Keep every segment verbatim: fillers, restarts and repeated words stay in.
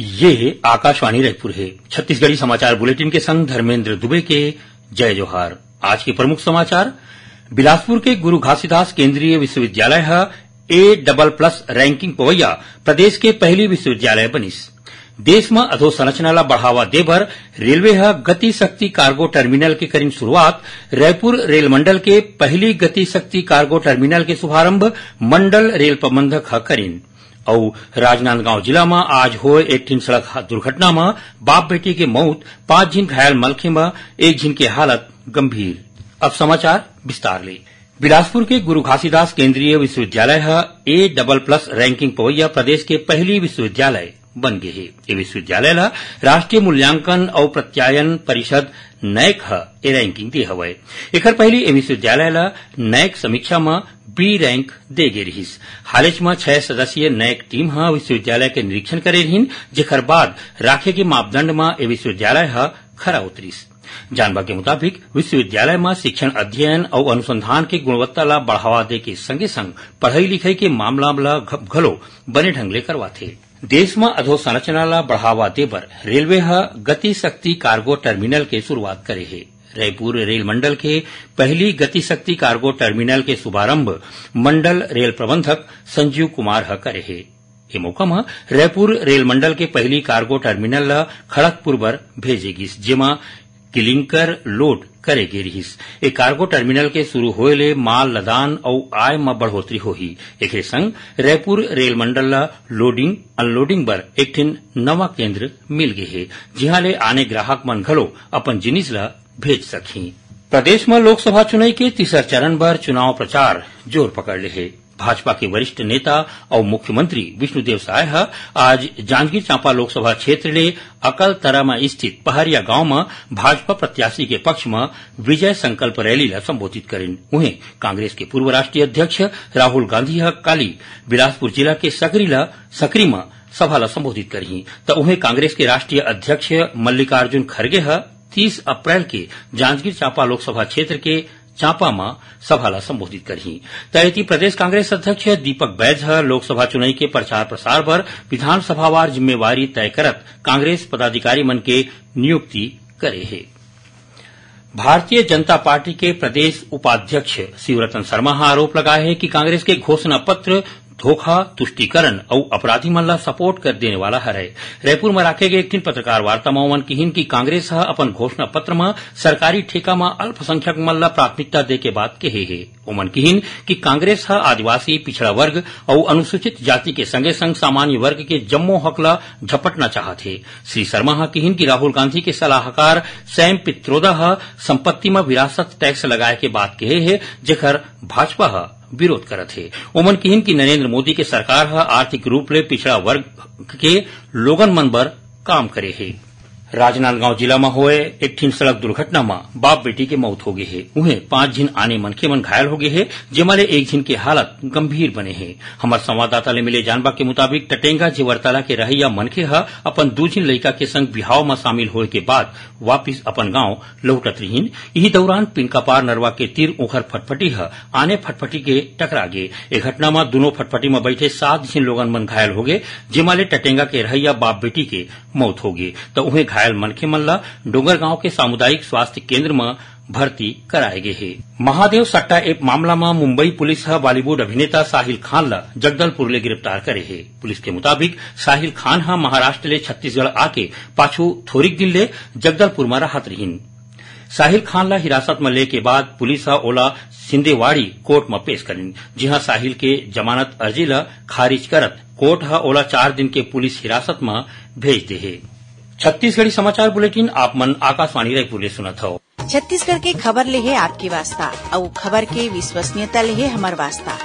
ये आकाशवाणी रायपुर हे। छत्तीसगढ़ी समाचार बुलेटिन के संग धर्मेंद्र दुबे के जय जोहार। आज के प्रमुख समाचार। बिलासपुर के गुरु घासीदास केंद्रीय विश्वविद्यालय ह A double plus ranking Pawaiya प्रदेश के पहली विश्वविद्यालय बनिस। देश म अधोसंरचना ला बढ़ावा दे बर रेलवे ह गति शक्ति कार्गो टर्मिनल के करिन शुरुआत। रायपुर रेल मंडल के पहली गति शक्ति कार्गो टर्मिनल के शुभारंभ मंडल रेल प्रबंधक ह करिन। अउ राजनांदगांव जिला म आज होए एक ठिन सड़क हा-, दुर्घटना म बाप बेटी के मउत, पांच झिन घायल मनखे म एक झिन के हालत गंभीर। अब समाचार विस्तार ले। बिलासपुर के गुरु घासीदास केंद्रीय विश्वविद्यालय ह A double plus ranking Pawaiya प्रदेश के पहली विश्वविद्यालय बन गे हे। ए विश्वविद्यालय ल राष्ट्रीय मूल्यांकन अउ प्रत्यायन परिषद नैक ह ए ranking दे हवय। एखर पहिली ए विश्वविद्यालय ल नैक समीक्षा म B rank दे गे रिहिस। हालेच म छह सदस्यीय नैक टीम ह विश्वविद्यालय के निरीक्षण करे रिहिन, जेखर बाद राखे गे मापदंड म ए विश्वविद्यालय ह खरा उतरिस। जानबा के मुताबिक, विश्वविद्यालय म शिक्षण अध्ययन अउ अनुसंधान के गुणवत्ता ल बढ़ावा दे के संगे-संग पढ़ई-लिखई के मामला ल घ-, घलो बने ढंग ले करवाथे। देश म अधोसंरचना ल बढ़ावा दे बर रेलवे ह गति शक्ति कार्गो टर्मिनल के शुरुआत करे हे। रायपुर रेल मंडल के पहली गति शक्ति कार्गो टर्मिनल के शुभारंभ मंडल रेल प्रबंधक संजीव कुमार ह करे हे। ए मौका म रायपुर रेल मंडल के पहली कार्गो टर्मिनल ल खड़गपुर बर भेजे गिस, जेमा क्लिंकर लोड करे गे रिहिस। ए कार्गो टर्मिनल के शुरू होए ले माल लदान अउ आय म बढ़ोतरी होही। एखरे संग रायपुर रेल मंडल ल लोडिंग अनलोडिंग बर एक ठिन नवा केंद्र मिल गे हे, जिहां ले आने ग्राहक मन घलो अपन जिनिस ल भेज सकही। प्रदेश म लोकसभा चुनाव के तीसर चरण बर चुनाव प्रचार जोर पकड़ ले हे। भाजपा के वरिष्ठ नेता अउ मुख्यमंत्री विष्णुदेव साय ह आज जांजगीर चांपा लोकसभा क्षेत्र ले अकलतरा म स्थित पहरिया गांव म भाजपा प्रत्याशी के पक्ष म विजय संकल्प रैली ल संबोधित करिन। उहें, कांग्रेस के पूर्व राष्ट्रीय अध्यक्ष राहुल गांधी ह काली बिलासपुर जिला के सकरी ल, सकरी म सभा ल संबोधित करही, त उहें कांग्रेस के राष्ट्रीय अध्यक्ष मल्लिकार्जुन खरगे ह तीस अप्रैल के जांजगीर चांपा लोकसभा क्षेत्र के चांपा म सभा ल संबोधित करही। त एती प्रदेश कांग्रेस अध्यक्ष दीपक बैज ह लोकसभा चुनाव के प्रचार प्रसार बर विधानसभावार जिम्मेवारी तय करत कांग्रेस पदाधिकारी मन के नियुक्ति करे हे। भारतीय जनता पार्टी के प्रदेश उपाध्यक्ष शिवरतन शर्मा ह आरोप लगाए हे कि कांग्रेस के घोषणा पत्र धोखा, तुष्टीकरण अउ अपराधी मन ला सपोर्ट कर देने वाला हरय। रायपुर म राखे गए एक ठिन पत्रकार वार्ता म ओमन किहिन कि कांग्रेस ह अपन घोषणा पत्र म सरकारी ठेका म अल्पसंख्यक मन ला प्राथमिकता दे के बात कहे हे। ओमन किहिन कि कांग्रेस ह आदिवासी, पिछड़ा वर्ग अउ अनुसूचित जाति के संगे संग सामान्य वर्ग के जम्मो हक ला झपटना चाहत हे। श्री शर्मा ह किहिन कि राहुल गांधी के सलाहकार सैम पित्रोदा ह संपत्ति म विरासत टैक्स लगाए के बात कहे हे, जेखर भाजपा ह विरोध करत हे। ओमन किहिन कि नरेंद्र मोदी के सरकार ह आर्थिक रूप ले पिछड़ा वर्ग के लोगन मन बर काम करे हे। राजनांदगांव जिला म होए एक ठिन सड़क दुर्घटना म बाप बेटी के मौत हो गे हे। उहें, पांच झिन आने मनखे मन घायल हो गे हे, जेमा ले एक झिन के हालत गंभीर बने हे। हमर संवाददाता ले मिले जानबा के मुताबिक, टटेंगा जेवरतला के रहइया मनखे ह अपन दू झिन लइका के संग बिहाव म शामिल होए के बाद वापिस अपन गांव लहुटत रिहिन। इही दौरान पिनकापार नरवा के तीर उंखर फटफटी ह आने फटफटी के टकरा गे। ए घटना म दूनों फटफटी म बइठे सात झिन लोगन मन घायल होगे, जेमा ले टटेंगा के रहइया बाप बेटी के मौत होगे, त उहें घायल मनखे मन ल डोंगरगांव के सामुदायिक स्वास्थ्य केंद्र म भर्ती कराए गे हे। महादेव सट्टा ऐप मामला म मुंबई पुलिस ह बॉलीवुड अभिनेता साहिल खान ल जगदलपुर ले गिरफ्तार करे हे। पुलिस के मुताबिक, साहिल खान ह महाराष्ट्र ले छत्तीसगढ़ आके पाछू थोरिक दिन ले जगदलपुर म रहत रिहिन। साहिल खान ला हिरासत म लेके बाद पुलिस ह ओला सिंदेवाड़ी कोर्ट म पेश करिन, जिहां साहिल के जमानत अर्जी ला खारिज करत कोर्ट ह ओला चार दिन के पुलिस हिरासत म भेज दे हे। छत्तीसगढ़ी समाचार बुलेटिन आप मन आकाशवाणी रायपुर ले सुनत हव। छत्तीसगढ़ के खबर ले हे आपके वास्ता, अउ खबर के विश्वसनीयता ले हे हमर वास्ता।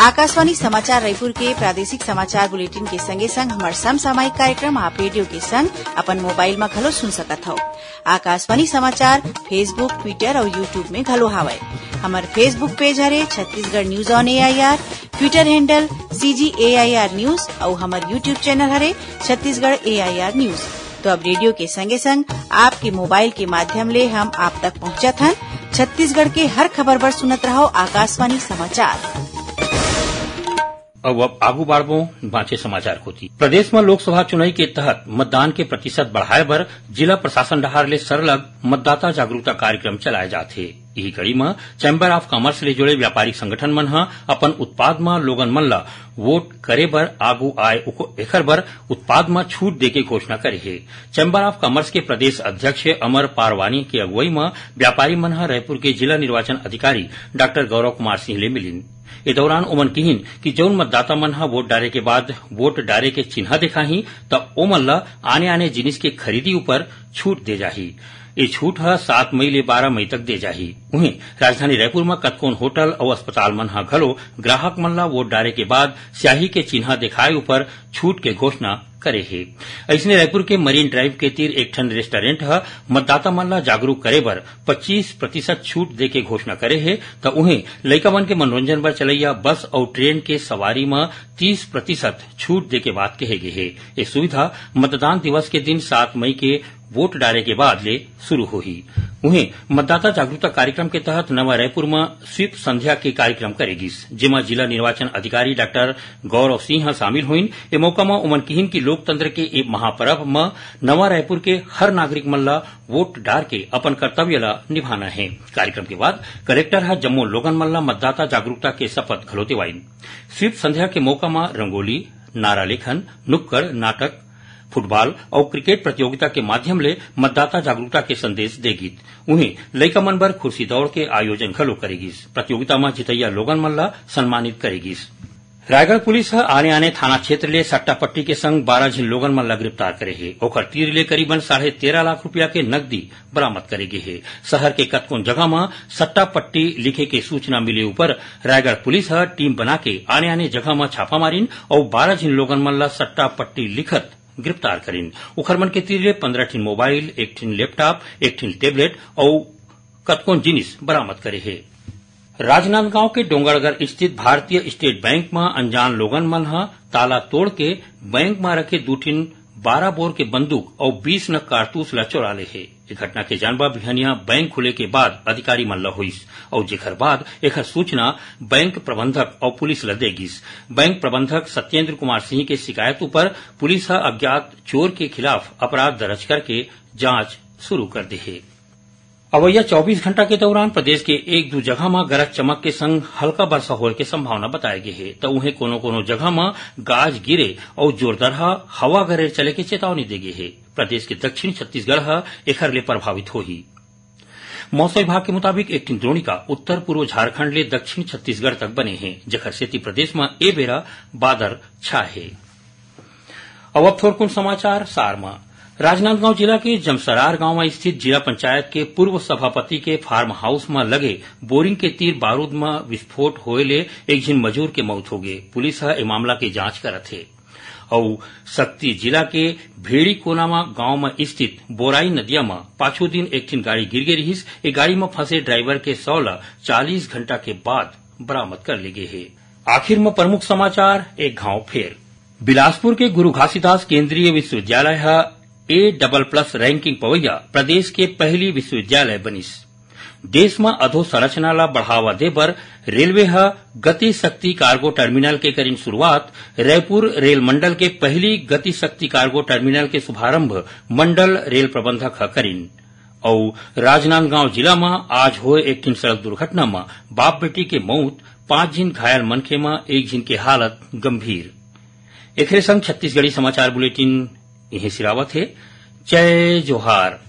आकाशवाणी समाचार रायपुर के प्रादेशिक समाचार बुलेटिन के संगे संग हमर समसामयिक कार्यक्रम आप रेडियो के संग अपन मोबाइल म घलो सुन सकत हव। आकाशवाणी समाचार Facebook, Twitter अउ YouTube में घलो हावय। हमर Facebook पेज हरे Chhattisgarh news on AIR, Twitter handle CG AIR news अउ हमर YouTube चैनल हरे छत्तीसगढ़ एआईआर न्यूज। तो अब रेडियो के संगे संग आपके मोबाइल के माध्यम ले हम आप तक पहुंचत हन। छत्तीसगढ़ के हर खबर बर सुनत रहव आकाशवाणी समाचार। अब, अब आगू बाढ़बो बांचे समाचार कोति। प्रदेश म लोकसभा चुनाई के तहत मतदान के प्रतिशत बढ़ाए बर जिला प्रशासन डहार ले सरलग मतदाता जागरूकता कार्यक्रम चलाए जात हे। इही कड़ी म चैम्बर ऑफ कॉमर्स ले जुड़े व्यापारिक संगठन मन ह अपन उत्पाद म लोगन मन ल वोट करे बर आगू आए, उको-, एखर बर उत्पाद म छूट देके घोषणा करे हे। चैम्बर ऑफ कॉमर्स के प्रदेश अध्यक्ष अमर पारवानी के अगुवई म व्यापारी मन ह रायपुर के जिला निर्वाचन अधिकारी डॉक्टर गौरव कुमार सिंह ले मिलिन। ए दौरान ओमन किहिन कि जउन मतदाता मन ह वोट डारे के बाद वोट डारे के चिन्हा देखाही, त ओमन ल आने-आने जिनिस के खरीदी ऊपर छूट दे जाही। ए छूट ह सात मई ले बारह मई तक दे जाही। उहें, राजधानी रायपुर म कतकोन होटल अउ अस्पताल मन ह घलो ग्राहक मन ल वोट डारे के बाद स्याही के चिन्हा देखाए ऊपर छूट के घोषणा करे हे। अइसने रायपुर के मरीन ड्राइव के तीर एक ठन रेस्टोरेंट ह मतदाता मन ल जागरूक करे बर पच्चीस प्रतिशत छूट देके घोषणा करे हे, त उहें लइका मन के मनोरंजन बर चलइया बस अउ ट्रेन के सवारी म तीस प्रतिशत छूट देके बात कहे गे हे। ये सुविधा मतदान दिवस के दिन सात मई के वोट डारे के बाद ले शुरू होही। उहें, मतदाता जागरूकता कार्यक्रम के तहत नवा रायपुर म स्वीप संध्या के कार्यक्रम करे गिस, जेमा जिला निर्वाचन अधिकारी डॉक्टर गौरव सिंह ह शामिल होइन। ए मौका म ओमन किहिन कि लोकतंत्र के ए महापर्व म नवा रायपुर के हर नागरिक मन ल वोट डार के अपन कर्तव्य ल निभाना हे। कार्यक्रम के बाद कलेक्टर ह जम्मो लोगन मन ल मतदाता जागरूकता के शपथ घलो दिवाइन। स्वीप संध्या के मौका म रंगोली, नारा लेखन, नुक्कड़ नाटक, फुटबॉल अउ क्रिकेट प्रतियोगिता के माध्यम ले मतदाता जागरूकता के संदेश दे गीत। उहें, लइका मन बर कुर्सी दौड़ के आयोजन घलो करे गिस। प्रतियोगिता म जितइया लोगन मन ल सम्मानित करे गिस। रायगढ़ पुलिस ह आने-आने थाना क्षेत्र ले सट्टा पट्टी के संग बारह झिन लोगन मन ल गिरफ्तार करे हे। ओखर तीर ले करीबन साढ़े तेरह लाख रुपया के नकदी बरामद करे गे हे। शहर के कतकोन जगह म सट्टा पट्टी लिखे के सूचना मिले ऊपर रायगढ़ पुलिस ह टीम बना के आने-आने जगह म छापा मारिन अउ बारह झिन लोगन मन ल सट्टा पट्टी लिखत गिरफ्तार करिन। उखर मन के तीर ले पंद्रह ठिन मोबाइल, एक ठिन लैपटॉप, एक ठिन टैबलेट अउ कतकोन जिनिस बरामद करे हे। राजनांदगांव के डोंगरगढ़ स्थित भारतीय स्टेट बैंक म अनजान लोगन मन ह ताला तोड़ के बैंक म रखे दू ठिन बारह बोर के बंदूक अउ बीस नग कारतूस ल चोरा ले हे। ए घटना के जानबा बिहनिया बैंक खुले के बाद अधिकारी मन ल होइस अउ जेखर बाद एखर सूचना बैंक प्रबंधक अउ पुलिस ल दे गिस। बैंक प्रबंधक सत्येंद्र कुमार सिंह के शिकायत ऊपर पुलिस ह अज्ञात चोर के खिलाफ अपराध दर्ज करके जांच शुरू कर दे हे। अवइया चौबीस घंटा के दौरान प्रदेश के एक दू जगह म गरज चमक के संग हल्का बरसा होए के संभावना बताए गे हे, त उहें कोनो-कोनो जगह म गाज गिरे अउ जोरदारहा हवा गरेर चले के चेतावनी दे गे हे। प्रदेश के दक्षिण छत्तीसगढ़ ह एखर ले प्रभावित होही। मौसम विभाग के मुताबिक एक ठिन द्रोणिका उत्तर पूर्व झारखंड ले दक्षिण छत्तीसगढ़ तक बने हे, जेखर सेती प्रदेश म ए बेरा बादर छाए हे। अब, अब थोरकुन समाचार सार म। राजनांदगांव जिला के जमसरार गांव म स्थित जिला पंचायत के पूर्व सभापति के फार्म हाउस म लगे बोरिंग के तीर बारूद म विस्फोट होए ले एक झिन मजूर के मौत होगे। पुलिस ह ए मामला के जांच करत हे। अउ सक्ती जिला के भेड़ीकोना म गांव म स्थित बोराई नदिया म पाछू दिन एक ठिन गाड़ी गिर गे रिहिस। ए गाड़ी म फंसे ड्राइवर के शव ल चालीस घंटा के बाद बरामद कर ले गे हे। आखिर म प्रमुख समाचार एक घांव फेर। बिलासपुर के गुरु घासीदास केंद्रीय विश्वविद्यालय ह A double plus ranking Pawaiya प्रदेश के पहली विश्वविद्यालय बनिस। देश म अधोसंरचना ल बढ़ावा दे बर रेलवे ह गति शक्ति कार्गो टर्मिनल के करिन शुरुआत। रायपुर रेल मंडल के पहली गति शक्ति कार्गो टर्मिनल के शुभारंभ मंडल रेल प्रबंधक ह करिन। अउ राजनांदगांव जिला म आज होए एक ठिन सड़क दुर्घटना म बाप बेटी के मउत, पांच झिन घायल मनखे म एक झिन के हालत गंभीर। एखरे संग छत्तीसगढ़ी समाचार बुलेटिन इहें सिरावत हे। जय जोहार।